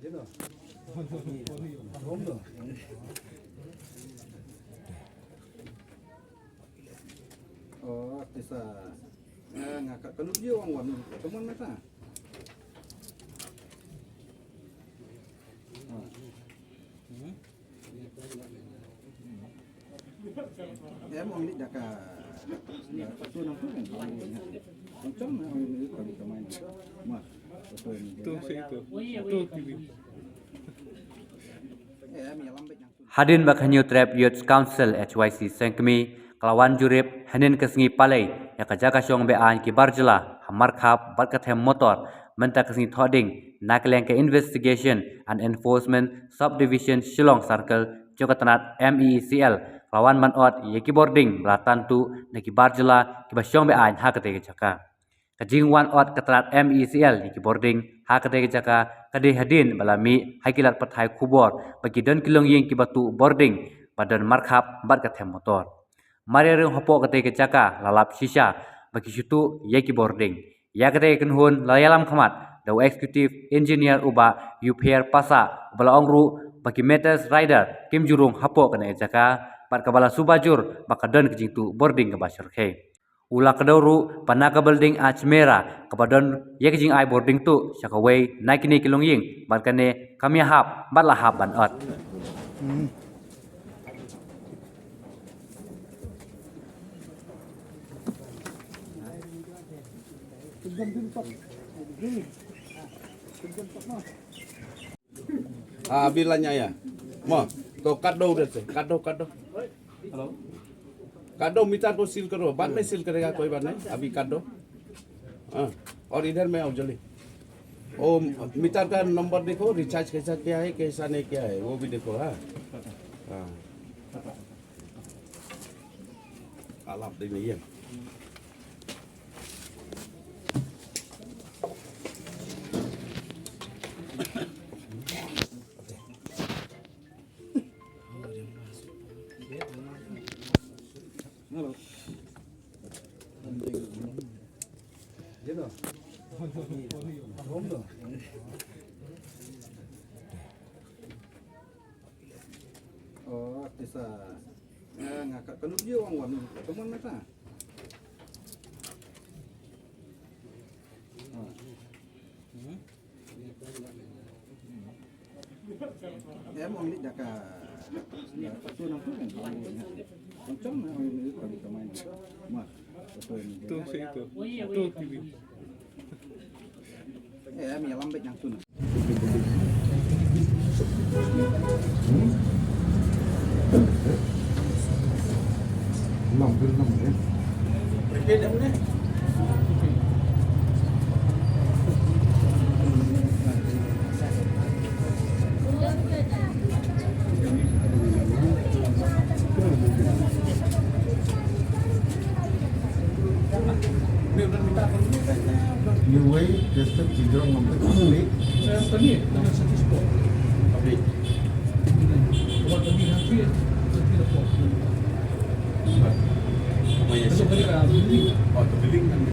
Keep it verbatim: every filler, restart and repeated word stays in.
Oh, tisa. Eh, nga ka kalu dia orang wan. Teman mata. Hadien ba ka Hynñiewtrep Youth Council, H Y C, Sengkmie ka la wan jurip hynnin ka sngi Palei ïa ka jaka shong be-aiñ ki bar jylla ha Markhap bad ka Them Motor mynta ka sngi Thohdieng, na ka liang ka Investigation and Enforcement Subdivision Shillong Circle jong ka tnat M E E C L, ka la wan ban ot ïa ki bording ba la tan tuh na ki bar jylla kiba shong be-aiñ ha katei ka jaka. Ka jingwan ot ka tnat M E E C L ïa ki bording ha katei ka jaka ka dei hadien ba la mih ha ki lad pathai khubor ba ki don ki longïing kiba tuh bording ba don markhap bad ka Them Motor. Mar ïa rung hapoh katei ka jaka la lap shisha ba ki shu tuh ïa ki bording. Ïa katei ka kynhun la ïalam khmat da u Executive Engineer u Bah Yupher Passah, uba la ong ruh ba ki Matas Rider kim ju rung hapoh kane ka jaka, bad kaba la suba jur ba ka don ka jingtuh bording kaba shyrkhei. U la kdew ruh ba na ka building Ajmera kaba don ïa ka jingai bording tuh sha kawei na kine ki longïing bad kane kam ïahap bad la hap ban ot. Ah, bilang nya ya. Mo, to kat do udah sih, kat do, kat do. Hello. Meter को seal करो, बाद में सील करेगा कोई बात नहीं, अभी काट दो। हाँ, और इधर में आओ जल्दी। वो मीटर का नंबर देखो, रिचार्ज कैसा किया है, कैसा नहीं किया है, वो भी देखो। हाँ, हाँ। Alap dei me ïeng. Oh, tisa. Eh, nga ka kalu dia orang wan. Teman mata. Hmm. Eh, mau ambil jaka. Ya, satu enam puluh kan. Kencang, eh, kalau kita main. Mah. Tuh, situ. Tuh, T V. Ni wei, just a children number three. Saya tadi dengan satu spot. Tapi. Buat tadi nanti, nanti lepas. Apa ya? Besok kali dah. Oh, terpiling.